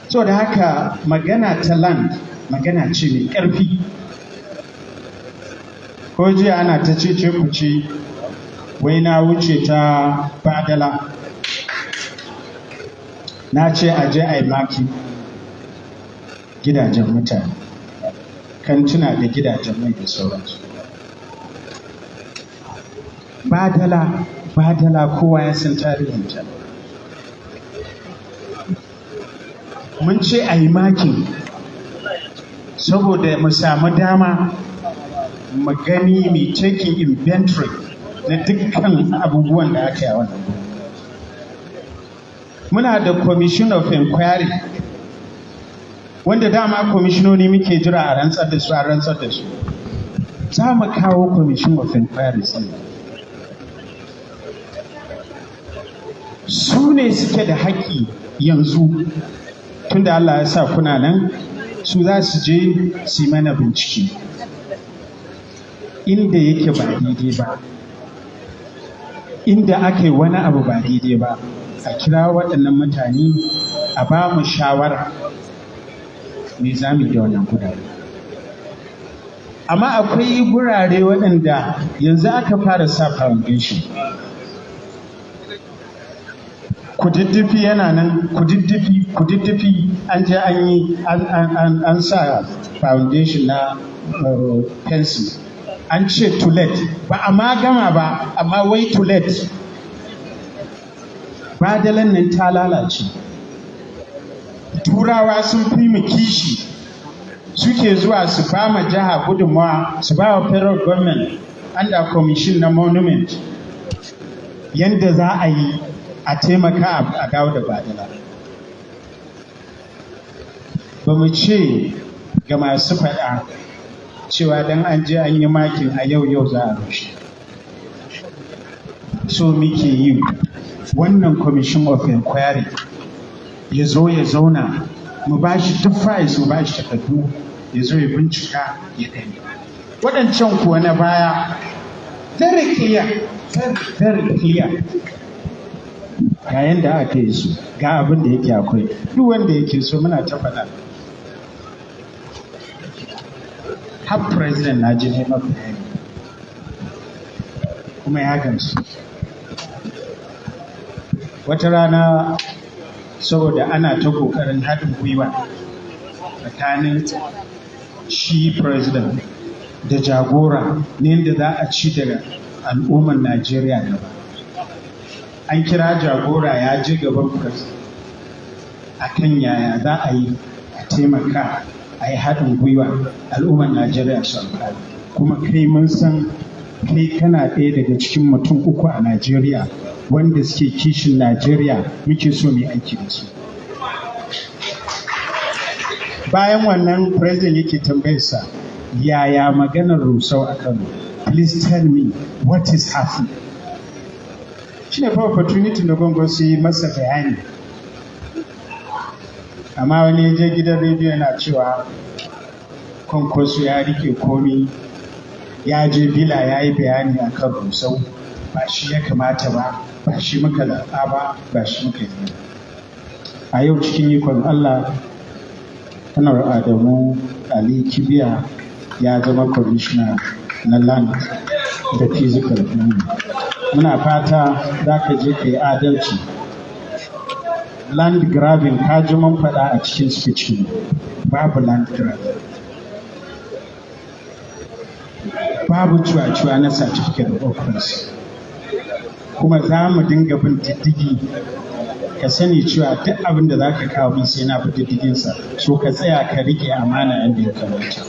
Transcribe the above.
So da haka magana ta land magana ce mai ƙarfi. Ko jiya ana ta cece ku ce wai na wuce ta Badala, na ce a je a yi marking gidajen mutane, kantuna da gidajen mai da sauransu. Badala, Badala kowa ya san tarihinta. Mun ce a yi marking saboda mu samu dama mu gani mai taking inventory na dukkan abubuwan da aka yi a wannan. Muna da commission of inquiry, wanda dama kwamishinoni muke jira a rantsar da su, a rantsar da su. Za mu kawo commission of inquiry. Su ne suke da haƙƙi yanzu, tunda Allah ya sa kuna nan, su za su je su yi mana bincike. Inda yake ba daidai ba, inda aka yi wani abu ba daidai ba, a kira waɗannan mutane a ba mu shawara me za mu yi da wannan gurare. Amma akwai gurare waɗanda yanzu aka fara sa foundation. Kududdufi yana nan, kududdufi, kududdufi an je an yi an sa foundation na fencing, an ce to let, ba a ma gama ba, amma wai to let. Badalan nan ta lalace. Turawa sun fi mu kishi, suke zuwa su ba ma jiha gudunmawa, su ba wa federal government under commission na monument, yadda za a yi a taimaka a dawo da Badala. Ba mu ce ga masu faɗa cewa don an je an yi marking a yau yau za a rushe. So muke yi wannan commission of inquiry ya zo ya zauna, mu ba shi duk files, mu ba shi takardu, ya zo ya bincika ya gani. Waɗancan kuwa na baya, very clear, very, very clear, ga yanda aka yi su, ga abin da yake akwai. Duk wanda yake so, muna ta faɗa. Har president na ji neman bayani kuma ya gamsu. Wata rana, saboda ana ta ƙoƙarin haɗin gwiwa tsakanin shi president da jagora ne yadda za a ci daga al'ummar Najeriya gaba, an kira jagora ya ji gaban president a kan yaya za a yi a taimaka a yi haɗin gwiwa al'ummar Najeriya su amfani. Kuma kai, mun san kai kana ɗaya daga cikin mutum uku a Najeriya wanda suke kishin Najeriya, muke so mu yi aiki da su. Bayan wannan, president yake tambayarsa, yaya maganar rusau a Kano? Please tell me what is happening. Shi ne fa opportunity da Kwankwaso yi masa bayani. Amma wani ya je gidan rediyo yana cewa Kwankwaso ya rike komi, ya je Villa ya yi bayani a kan rusau, ba shi ya kamata ba, ba shi muka zaɓa ba, ba shi muka yi. A yau, cikin ikon Allah, Kanar Adamu Ali Kibiya ya zama kwamishina na land da physical planning. Muna fata za ka je ka yi adalci. Land grabbing, ka ji mun faɗa a cikin speech, babu land grabbing, babu cuwa-cuwa na certificate of occupancy, kuma za mu dinga bin diddigi. Ka sani cewa duk abin da za ka kawo min sai na bi diddiginsa. So ka tsaya ka rike amana yadda ya kamata.